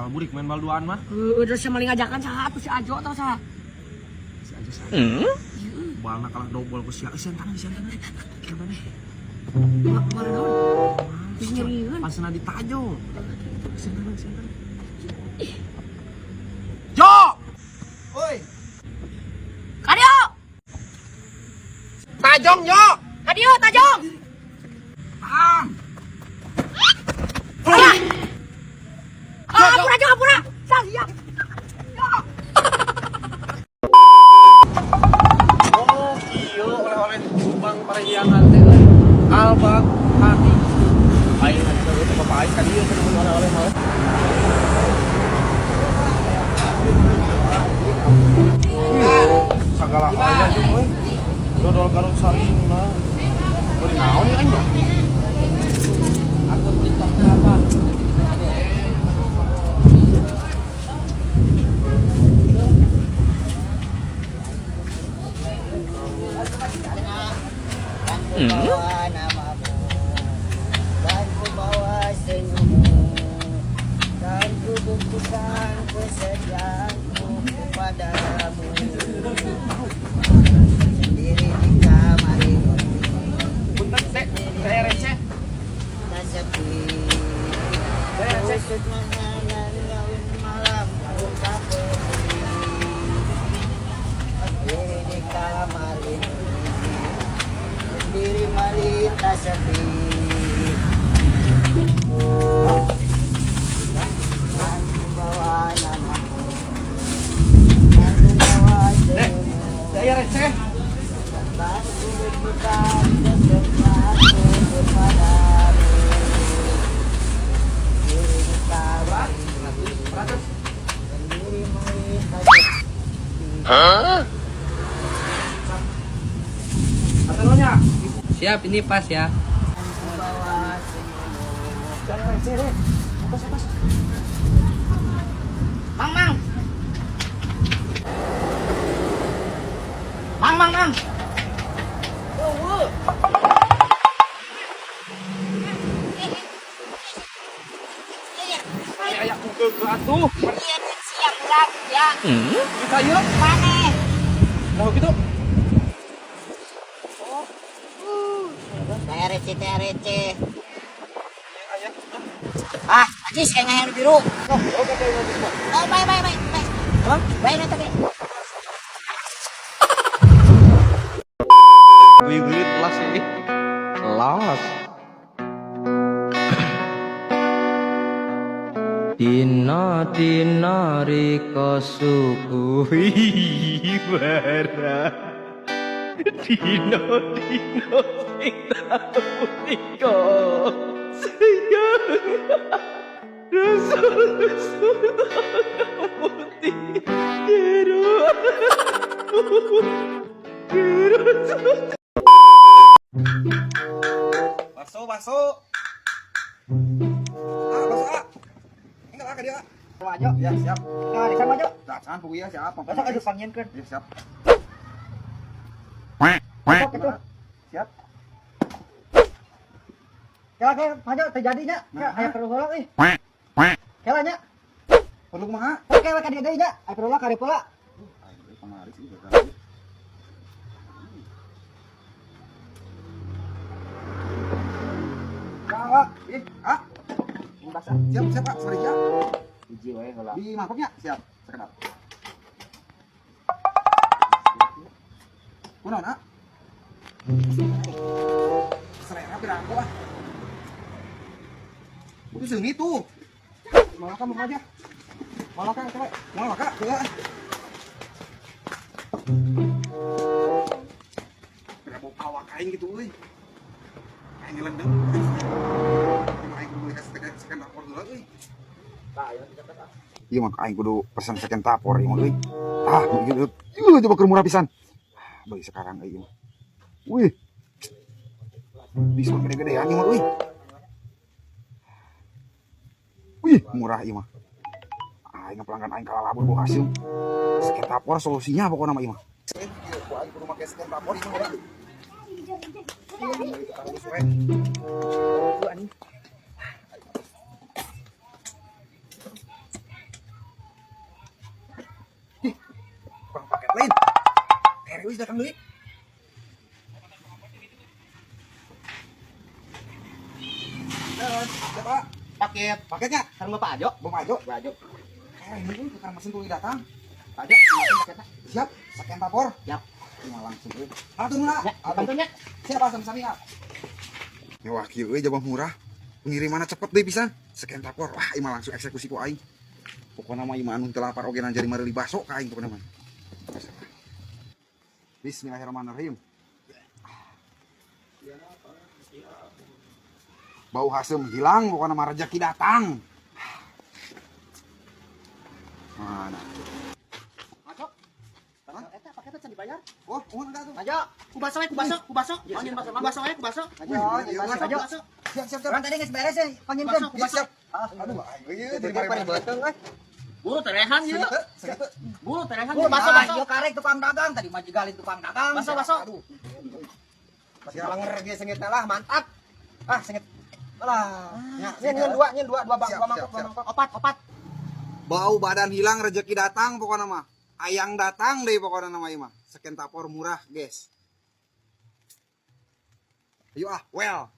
Kesal burik main bal duaan mah. Heeh, terus yang maling ngajakan saha tuh si Ajo atau saha? Si Ajo saha? Balna kalah dobol ku sia. Sian tanah, sian tanah. Sian tanah. Mana naon? Terus nyerieun. Pasna ditajong. Sian tanah, sian tanah. Jo! Oi, Kadio! tajong yo! Kadio, tajong! Tahan. Ah! Ah, ampura, Jo, ampura. Sal, siap. Oh, kieu oleh-oleh Subang Parahyangan teh euy. Alba Hati. Aing teh teh bapak aing ka dieu keur oleh-oleh mah. Sagala aya jeung euy. Dodol Garut Sarina. Beuring naon ieu aing mah? Akun TikToknya apa? Dan ku bawa namamu, dan ku bawa senyummu, dan ku buktikan kesetiaanku kepadamu. Sendiri di kamar ini, Punten teh, teh receh. tak sepi. Usut makanan kawin malam, aku tak peduli. Sendiri di kamar ini, sendiri melintas sepi. Dan ku bawa namamu, dan ku bawa senyummu, Teh aya receh. dan ku buktikan kesetiaanku kepadamu. Sendiri di kamar ini, sendiri melintas sepi. Aturannya. Siap, ini pas ya. Bawa senyummu. Receh deh. Atas atas. Mang, mang. Mang, mang, mang. Tunggu. Aya ku ke atuh. Iya, siap ulang ya. Kita ieu. Mana? Nah gitu. TRC, TRC. Ah, Ajis kayak yang biru. Oh, kata yang mah. Oh, bye, bye, bye, bye. Hah? Bye nanti. Wiwit las ini. Las. Dina dina rika suku bara. Dina dina sing tau nika. Sayang. Rasul rasul putih. Jero. Jero. Bakso, bakso. Ah, bakso ah. Enggak lah ka dia. Maju. Ya, siap. Nah, di sana maju. Nah, jangan pugu ya, siap. Besok aja panggilkeun. Ya, siap. Besok itu. Siap. Kela kela maju terjadinya. Nah. Aya perlu heula euy. Kela nya. Perlu kumaha? Oke, we ka dieu deui nya. Aya perlu ka dieu pula. Aing kemarin sih gagal. Ya, ih, ah. Siap, siap, Pak. Sorry ya. Hiji we heula. Di mangkoknya, siap. Sekedap. Kunaon, ah? Selera piraku ah. Itu seungit tuh. Malah kamu aja. Malah kan, cewek. Malah kak, heula. Pira bau awak aing gitu euy. Aing ngelendeng. Emang aing kudu beli second rapor dulu euy. Iya mah aing kudu pesan second rapor ieu mah euy. Ah, gitu. Ieu coba keur murah pisan. Bagi sekarang euy mah. Wih. Diskon gede-gedean ieu mah euy. Wih, murah ieu mah. Aing pelanggan aing kalah labur bau hasil. Second rapor solusinya pokoknya mah ieu mah. Ieu aing kudu make second rapor ieu mah. Yuk, datang deui. Siapa? Paket. Paketnya? Sareng Bapak Ajo. Bapak Ajo. Bapak Ajo. Eh, ini tukang mesin tuluy datang. Pak Ajo, silakan paketnya. Siap, scan tapor. Siap. Ini mah langsung euy. Hatur nuhun. Ya, bantunya. Siap, sami-sami, ah. Mewah kieu euy jabah murah. Pengirimanna cepet deui pisan. Scan tapor. Wah, ieu mah langsung eksekusi ku aing. Pokona mah ieu mah anu teu lapar oge jari meuli baso ka aing pokona mah. Bismillahirrahmanirrahim. Bau haseum hilang, pokoknya mah rezeki datang. Mana? Ajo. Eta paketnya can dibayar. Oh, oh enggak tuh. Ajo, Ku baso we, ku baso, ku baso. Panggil baso, ku baso we, ku baso. Ajo, Wih, ajo, Baso, ajo. ku baso. Siap, siap, siap. Orang tadi geus beres ya, panggilkeun. Baso, ku Siap, baso. siap. Aduh, aing euy jadi Jadi mari beuteung euy. Buru terehan ieu. Segitu, segitu. Buru terehan. Buru Baso, baso, baso. Ieu karek tukang dagang tadi mah jigalin tukang dagang. Baso, baso. Aduh. Masih langer ge seungit lah, mantap. Ah, seungit. Alah. Ya, Nyen nyen dua, nyen dua, dua bang, Siap, dua mangkok, siap, dua siap. mangkok. Opat, opat. Bau badan hilang, rezeki datang pokoknya mah. Ayang datang deh pokoknya nama ieu mah. Scan tapor murah, guys. Ayo ah, well.